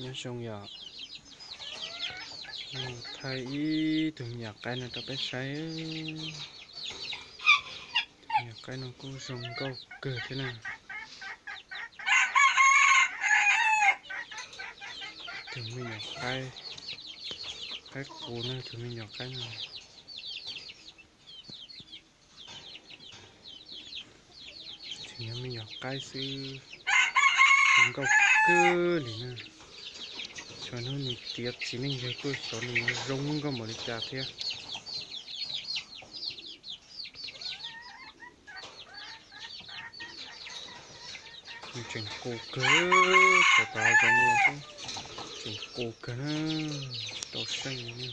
Nyob zoo yom, thaij ib tug me nyuam qaib no rau peb saib. Tus me nyuam qaib no kuj zoo nkauj kawg thiab na. Tus me nyuam qaib, qaib qus na, tus me nyuam qaib no. Tseem yog me nyuam qaib xwb, zoo nkauj kawg li na. Xyov hnub nws tiav txiv neej yawg tuaj xyov nws yuav zoo nkauj npaum li cas thiab. Nws tseem qus kawg, thaum tod zoo li xwb, tseem qus kawg na, tau seej li na.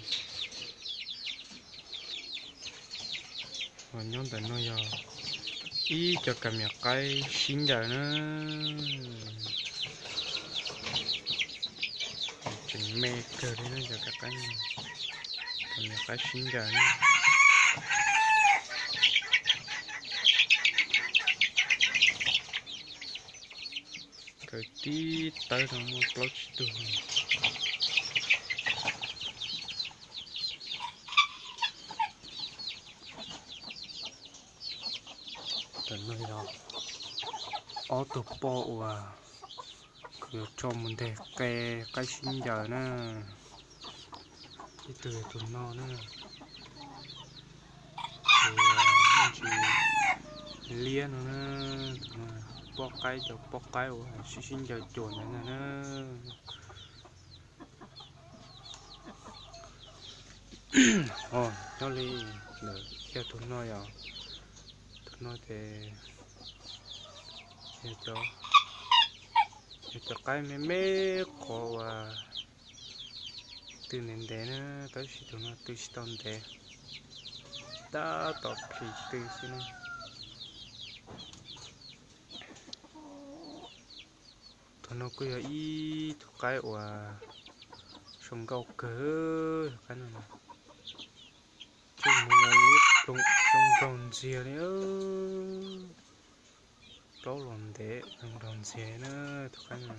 Ho nyob ntawm no yog ib co kas mias qaib sib ncaws na. Tseem me kawg li na cov kas qaib, kas mias qaib sib ncaws na. Kaw tib tawb no muaj plaub tsib tug. Tam no yog ob tug poj uas kuv yuav tso mus nteg qe qaib sib ncaws na. Ib tug yog tus no na, tus me ntsis liab no na, tus no poj qaib, cov poj qaib uas sib sib ncaws cuam ntawd ntag na. Ho nyob li ntawm yog tus no yom, tus no ces yog cov, yog cov qaib me me qhov uas tw ntev ntev na, tab sis tus no tw tsis tau ntev, tab tom plhis tw xwb na. Tus no kuj yog ib tug qaib uas zoo nkauj kawg, tus qaib no. Tsuj mus los liab ploom zoo nraug ntxiag li, plaub los ntev zoo nraug ntxiag na, tus qaib no.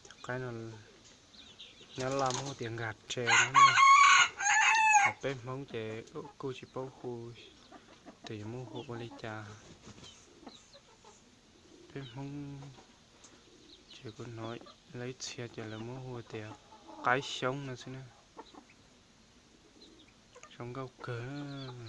Cov qaib no Nyab Laj muab hu tias nkag tse no, ho peb Hmoob ces kuj tsis paub hu tias yuav muab hu ua li cas. Peb Hmoob ces kuv hnov lawv ib txhia ces lawv muab hu tias qaib xyoob no xwb na. Zoo nkauj kawg.